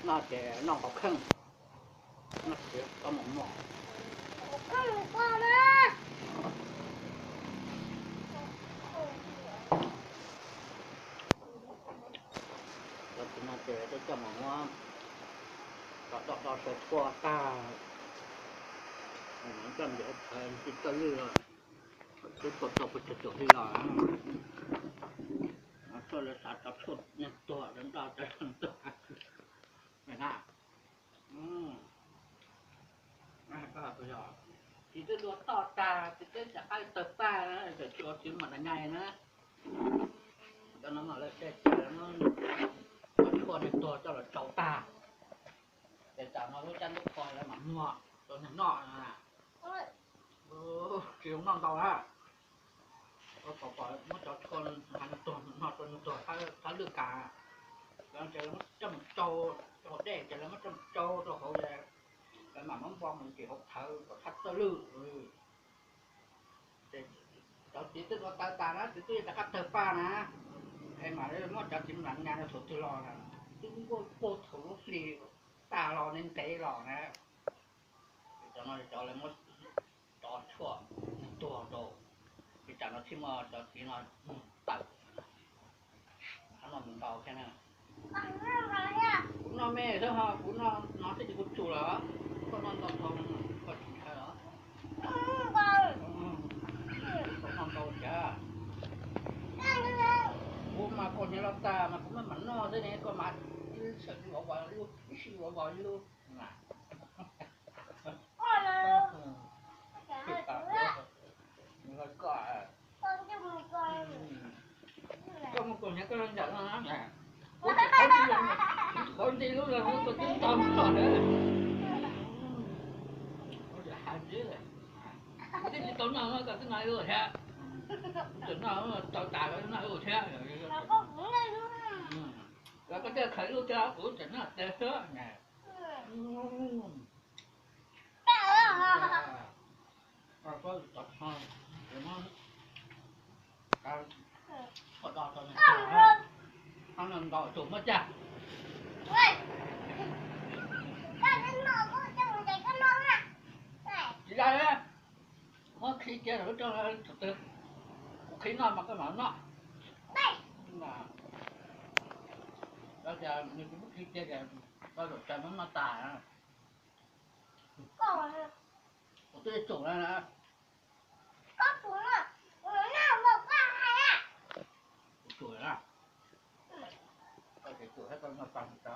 No ces noj qos kheej, noj tsis tau mos mos. Cov txiv no ces coj mus muab cov do do saw tshuaj tag, coj mus ntim hauv plawv tsis txawj lwj los, twb tuaj tau pes tsawg caum hli los, no tshuaj lawv xav cov tshuaj neeg tuag, lawv nroj cov neeg tuag na. Txiv twb dua toj tag, txiv twb rov qab tawg paj, tsis ua txiv mam nyais na. Cov no mas lawv tej cov tshuaj neeg tuag coj los tsau tag, ces tsam no lub caj ntub kho lawv mam muag rau neeg noj na. Tsis zoo noj ntau na. Kom kom muab cov tshuaj hais neeg tuag no rau neeg tuag thab lwj tas, ces lawv muab coj mus tsau, hauv dej ces lawv muab coj mus tsau rau hauv, lawv mam muab npo mus ntim hauv plawv kom thab txawj lwj. Cov txiv twb dua tawg tas na, txiv twb rov qab tawg paj na, es mam muab cov txiv mam nyais no thaum twg los na, twb nquaj puag thaum lub hli tag los ntev ntev los na. Cov no cov lawv muab cov tshuaj neeg tuag rau, ces tsam no thiaj muaj cov txiv no tawg. Qhov no mus ntau thiab na. Kuv noj me xwb ho, kuv noj no xwb ces kuv tsum lawm. Koj noj ntau ntau, koj tsis ntshai los? Koj noj ntau thiab. Kuv mas kaus hniav los tas mas kuv maj mam noj xwb ne, koj mas ib sij vov vov ib lub, ib sij vov vov ib lub. Koj mus kaus hniav koj los ntsam no na. Qhov nti lub los koj twb tau noj na. Hais tias kuv twb tsis tau noj no koj twb noj ib lub thiab. Kuv tseem noj tau tas koj noj ib lub thiab. Los koj thiaj khaws ib lub thiab kuv tseem noj tes xwb na. Ntau tus muab cag. Tsis da, muab khi cia lub rau tus twg, kuv khi noj mas koj mam noj. Nws tsis muab khi cia ces koj zaum tsawg muab noj tas. Kuv twb tsum na. Kuv tsum na. Koj tsis tsum thiab koj noj tag mus tso.